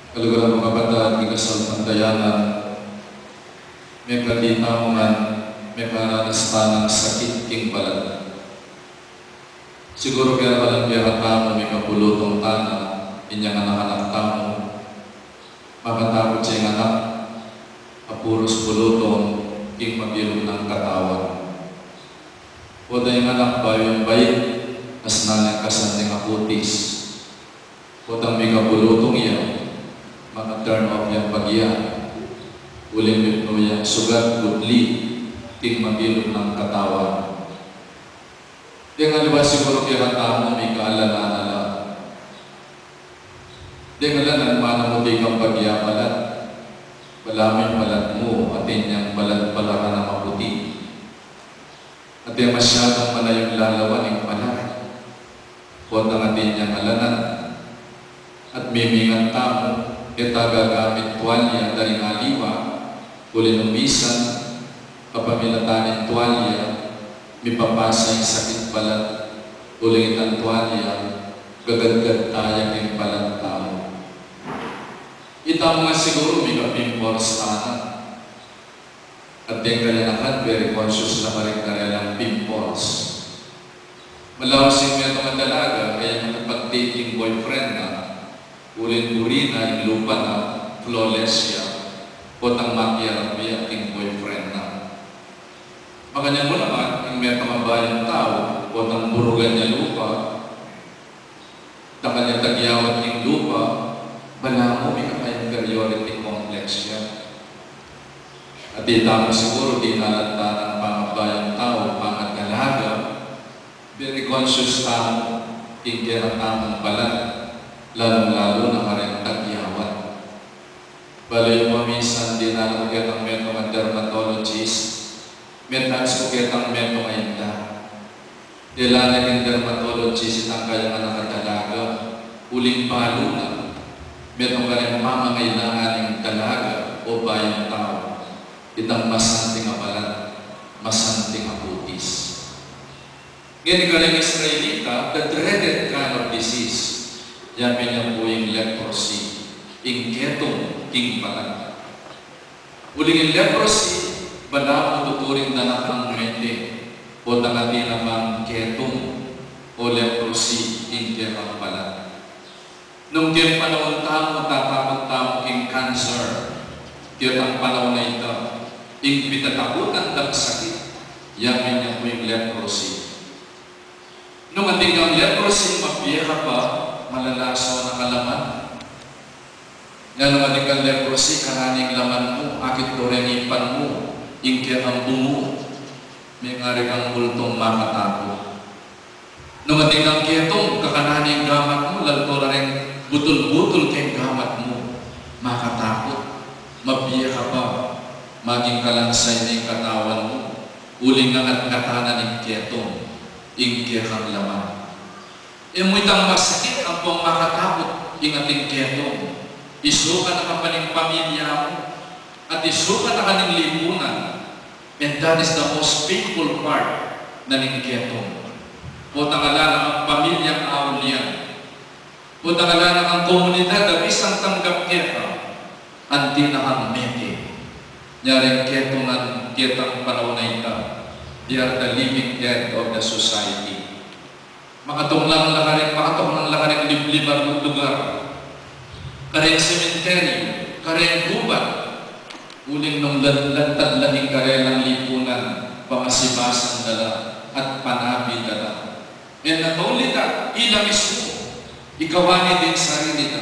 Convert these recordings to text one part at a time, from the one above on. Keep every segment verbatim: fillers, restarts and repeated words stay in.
Kaluguran kung kapatad king kasalpantayanan, mekadi tamu ngan mekaranas tanang sakit king balat. Siguru kaya balang biya katamu, mikapulutung tana inyang anak-anak tamu, makatakut ya ing anak a purus pulutung king mabilug nang katawan. Potang ing anak bayu yang bait, asnan yang kasanting a kutis. Potang mikapulutung ya, maka-turn off yang pagya, uling mipnu yang sugat, gudli king mabilug nang katawan. Deng aliwa siguru kekatamu, mikalanan na la. Deng alanan, mana mu di kang pagya balat, balamu ing balat mu atin yang balat palaran a maputi. Atin masyadung manayun lalawan ing balat, potang atin yang alanan. At mimingat tamu, e ta gagamit tuwalya da ring aliwa, uli nung misan, kapamilatan ning tuwalya, mipapasa ing sakit balat, uling itang tuwalya, gagadgad ta ya king balat tamu. Itamu ngan siguru, mika-pimples tana. At deng kayanakan, very conscious la karing karelang pimples. Malaus ing metung a dalaga, kaya makipag-date ing boyfriend na, uling buri na ing lupa na, flawless ya, potang makiarap ya king boyfriend na. Makanyan mu naman, ing metung a bayung tau, potang burugan ya lupa, dakal ya tagyawad king lupa, balamu mika-inferiority complex ya. At itamu siguru, dinalan ta nang pangabayung tau, pangadalaga, very conscious tamu king kekatamung balat, lalung-lalu na kareng tagyawad. Balu yu pa, misan dinalan ku ketang metung a dermatologist, me-touch ku ketang metung a inda. Dela na king dermatologist itang kayang anak a dalaga, uling balu na, metung kareng pamangailangan ning dalaga o bayung tau, itang masanting a balat, masanting a kutis. Ngeni kareng Israelita, the dreaded kind of disease, yapin ya pu ing leprosy, ing ketung king balat. Uling ing leprosy, balamu tuturing da na kang mete, potang atin na kang ketung o leprosy ing kekang balat. Nung keng panaun tamu, tatakut tamu king cancer, ketang panaun a ita, ing pitatakutan dang sakit, yapin ya pu ing leprosy. Nung atin kang leprosy, mabie ka pa, malalaso na ka laman. Nung atin kang leprosy, kanan ing laman mu, akit do reng ipan mu, ing kekang bungut, mengari kang multung makatakut. Nung atin kang ketung, kakanan ing gamat mu, lalto la reng butul-butul keng gamat mu, makatakut, mabie ka pa, maging kalansay na ing katawan mu, uling ngangat-ngatan na ning ketung ing kekang laman. E mu itang masakit ampong makatakut ing atin ketung, isukan na ka pa ning pamilya mu, at isukan na ka ning lipunan. And that is the most painful part na ning ketung. Potang ala na kang pamilyang aulian, potang ala na kang komunidad a bisang tanggap keka, anti na kang mete. Nyari ing ketung ngan ketang panaun a ita, they are the living dead of the society. Makatuknang la karing, makatuknang la karing liblib a lugar, karing sementeryo, karing gubat, uling nung lan-, lantad la ing karelang lipunan, pamasibasan da la at panabi da la. And not only that, ila mismu, ikawani da ing sarili da.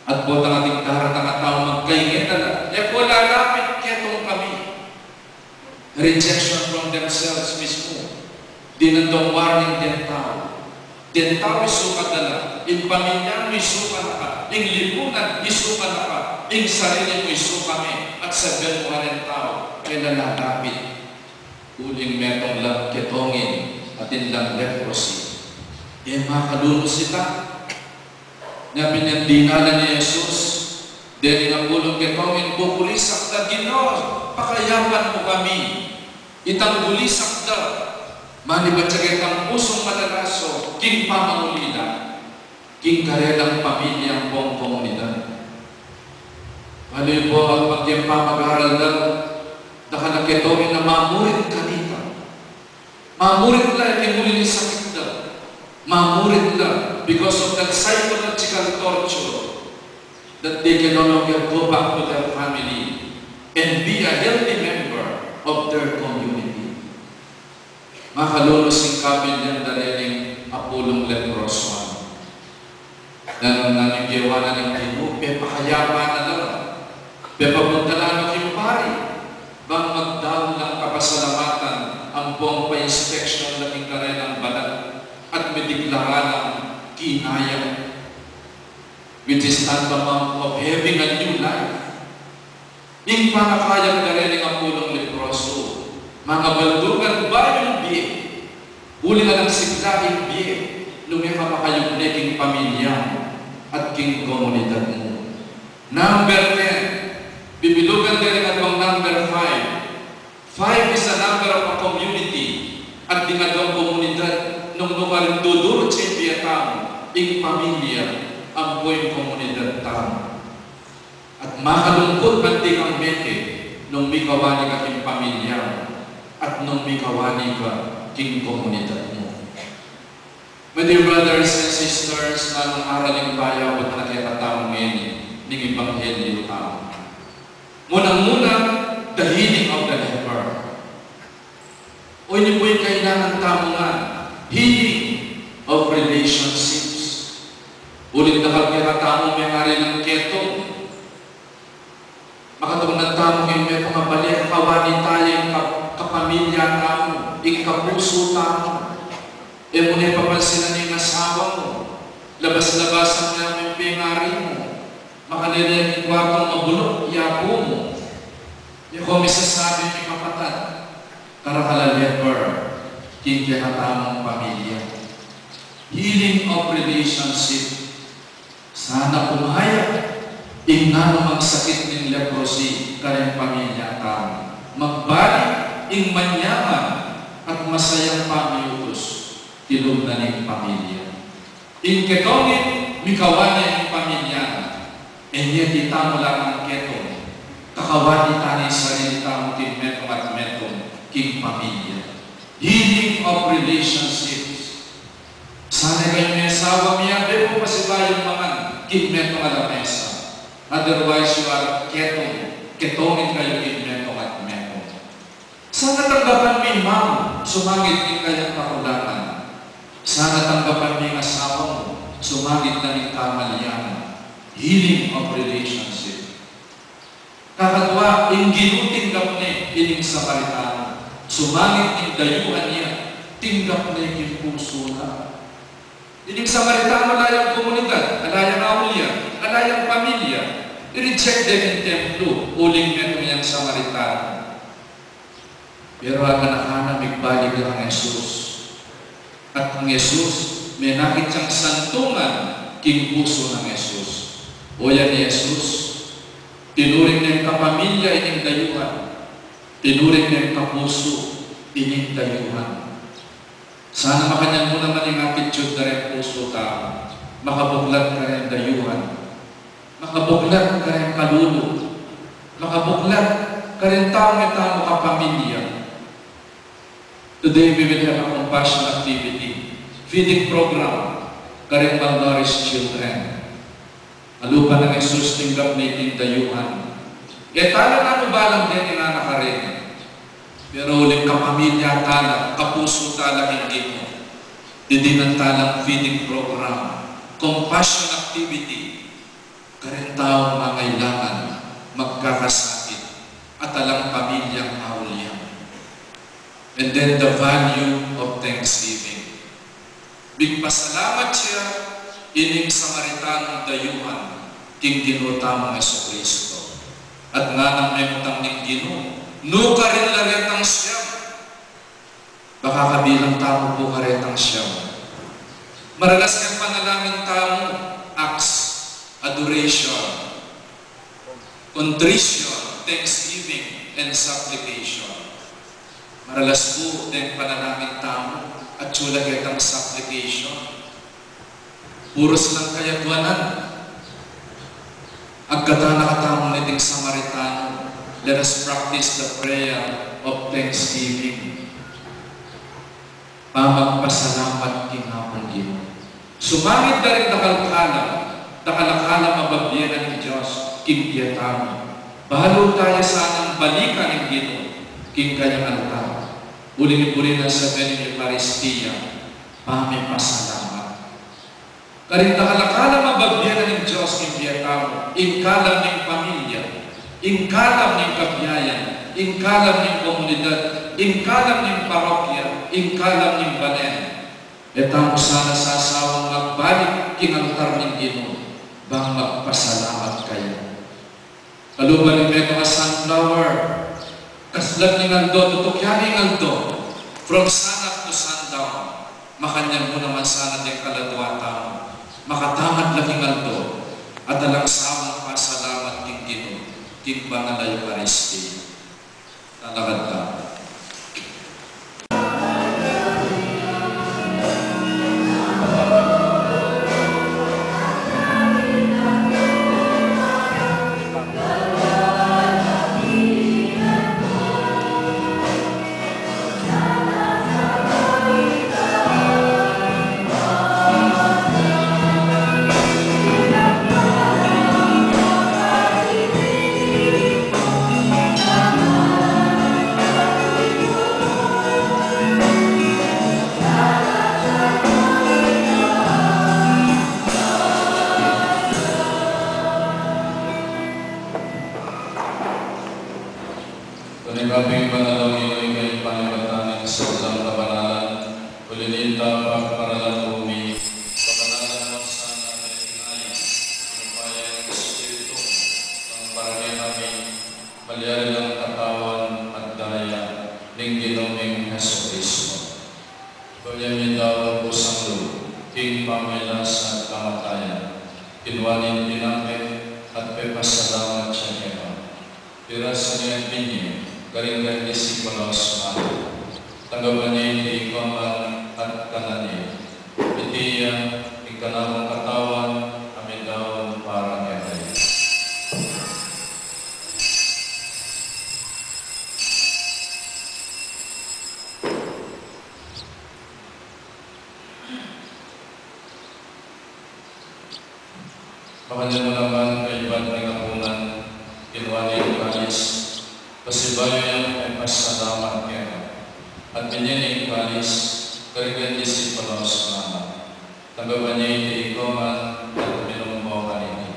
At potang ating daratang a tau, magkainge da la, e ko lalapit, ketung kami. Rejection from themselves mismu. Dinandong warning deng tau. Deng tau isukat da la, ing pamilya mu isukan na ka, ing lipunan isukan na ka, ing sarili mu isukan me, at sabian mu kareng tau, e la lalapit. Uling metung lang ketungin, atin lang leprosy. E makalunus ita. Nya pin yang dinalan nang Jesus, deni napulung ketungin, kukulisak da, Ginu, pakayapan mu kami. Itang kulisak da, manibat ya ketang pusung malalaso, king pamangulila, king karelang pamilya ampong komunidad. Ayu pu, at maging pamag-aral da, dakal a ketong a mamurit kanita. Mamurit la, e king uli ning sakit da. Mamurit la because of that psychological torture that they can no longer go back to their family and be a healthy member of their community. Makalulus ing kabilyan da rening apulung leproso. Nanu, nanu ing gewa na ning Ginu? Pepakayapan na la. Pepapunta la no king pari bang magdaun lang kapasalamatan ampong pa-inspeksyon la king karelang balat at midiklara lang kinaya, which is tantamount of having a new life. Ing panakayap da rening apulung leproso, mangabaldugan, bayung bie. Uling alang sikla ing bie, nung e ka makayugne king pamilya at king komunidad mu. Number ten, bibilugan da ring aduang number five. Five is a number of a community. At ding aduang komunidad, nung nu karin dudurut ing bie tamu, ing pamilya, ampo ing komunidad tamu. At makalungkut anti kang mete nung mikawani ka king pamilya mu at nung mikawani ka king komunidad mu. My dear brothers and sisters, nanung aral ing payabut na kekatamu ngeni ning ebanghelyo tamu? Munang-muna, the healing of the leper. O, ini pu ing kailangan tamu ngan, healing of relationships. Uling dakal kekatamu mengari nang ketong. Makatunan tamu king metung a bale, kakawani taya ing ka-, kapamilya tamu, ing kapusu tamu. E mu ne papansinan ing asawa mu, labas-labasan ne mu ing pengari mu, makanyan ya king kuartung mabuluk ing apu mu. E ko misasabi ing kapatad, karakal a leper king kekatamung pamilya. Healing of relationship. Sana pumayag ing nanumang sakit ning leprosy kareng pamilya tamu. Magbalik ing manyaman at masayang pamiutus king lub na ning pamilya. Ing ketong mikawani ing pamilya na, e ne itamu lamang ketong, kakawani tana ing sarili tamu king metung at metung king pamilya. Healing of relationships. Sana kayung mesawa, miyabe pu pasibayung mangan king metung a lamesa. Otherwise, you are ketong, ketong kayu king metung at metung. Sana tanggapan me ing mamu, sumangit ing kayang kakulangan. Sana tanggapan me ing asawa mu, sumangit na ning kamalian. Healing of relationship. Kakadua, ing Ginu tinggap ne ining Samaritano. Sumangit ing dayuhan ya, tinggap ne king pusu na. Ining Samaritano, ala yang komunidad, ala yang aulia, ala yang pamilya. I-reject de king templo, uling metung yang Samaritano. Pero aganaka na, migbalik la kang Jesus. At kang Jesus, menakit yang santungan king pusu nang Jesus. O yan i Jesus, tinuring neng kapamilya ining dayuhan, tinuring neng kapusu ining dayuhan. Sana makanyan mu naman ing attitude da reng pusu tamu, makabuklat kareng dayuhan, makabuklat kareng kalulu, makabuklat kareng tamu, tamu kapamilya. Today we will have a compassion activity, feeding program kareng malnourished children. Alupa nang Jesus, tinggap ne iting dayuhan. E tala nanu balang deni ngan kareni. Pero uling kapamilya tala, kapusu tala king Ginu. Didinan talang feeding program, compassion activity, kareng taung mangailangan, magkakasakit, at alang pamilyang aulia. And then the value of thanksgiving. Migpasalamat ya ining Samaritanong dayuhan king Ginu tamung Jesucristo. At nganang mengutang ning Ginu, nu karin la retang siyam? Baka kabilang tamu pu karetang siyam. Maralas keng panalangin tamu, acts, adoration, contrition, thanksgiving, and supplication. Maralas pu deng panalangin tamu, atiu la ketang supplication. Purus lang kayadwanan. Agkatan na katamu niting sama Let us practice the prayer of thanksgiving. Pamagpasalamat king Apung Ginu. Sumangid da ring dakal kalam, dakal a kalam a babie na ning Dios king bie tamu. Balu taya sanang balikan ing Ginu king kayang altar. Uling ing buri nang sabyan ning Eukaristia, pamipasalamat. Karing dakal a kalam a babie na ning Dios king bie tamu, ing kalam ning pamilya, ing kalam ning kabiayan, ing kalam ning komunidad, ing kalam ning parokya, ing kalam ning balen. E tamu sana sasawang magbalik king altar ning Ginu, bang magpasalamat kaya. Kaluban ning metung a sunflower, kaslat ning aldo, tutukian ning aldo, from sun up to sundown, makanyan mu naman sana deng kaladua tamu, makatamad la king aldo, at alang sawang pasalamat king Ginu, king banal a Eukaristia. Talakad tamu. Tuning kaping banal a Ginu, ika ing panibatan ning sablang kabanalan, uli nita pagparalan mu mi, pabanalan mu sana ding ain, king upaya ning Espiritu, nang para kekami, malyari lang katawan at daya ning Ginu ming Jesucristo. Iba ya mi daun kusang lub king pamagkasakit at kamatayan, kinua ne ing tinampe at pepasalamat ya keka. Pirasan ne at binye karing kayang disipulos, ngana, tanggapan ye iti ikayu ngan at kanan ye. Iti ya ing kanakung katawan a midaun para kekayu. Makanyan mu naman kaybat ning apunan, kinua ne ing kalis, pasibayu yang mipasalamat keka, at binye ne ing kalis karing kayang disipulos, ngana, tanggapan ye iti ikayu ngan at minum kayu kaniti.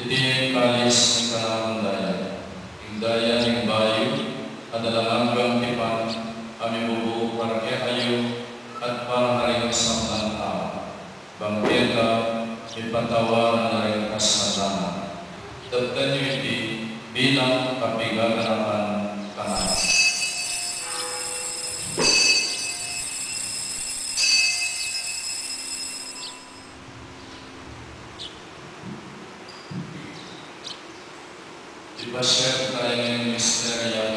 Iti ya ing kalis ning kanakung daya, ing daya ning bayu at alang anggang tipan, a mibubu para kekayu at para karing sablang tau. Bang keta mipatawaran na ring kasalanan. Daptan yu iti bilang kapigaganakan kanaku. Ipasiag taya ing misteryu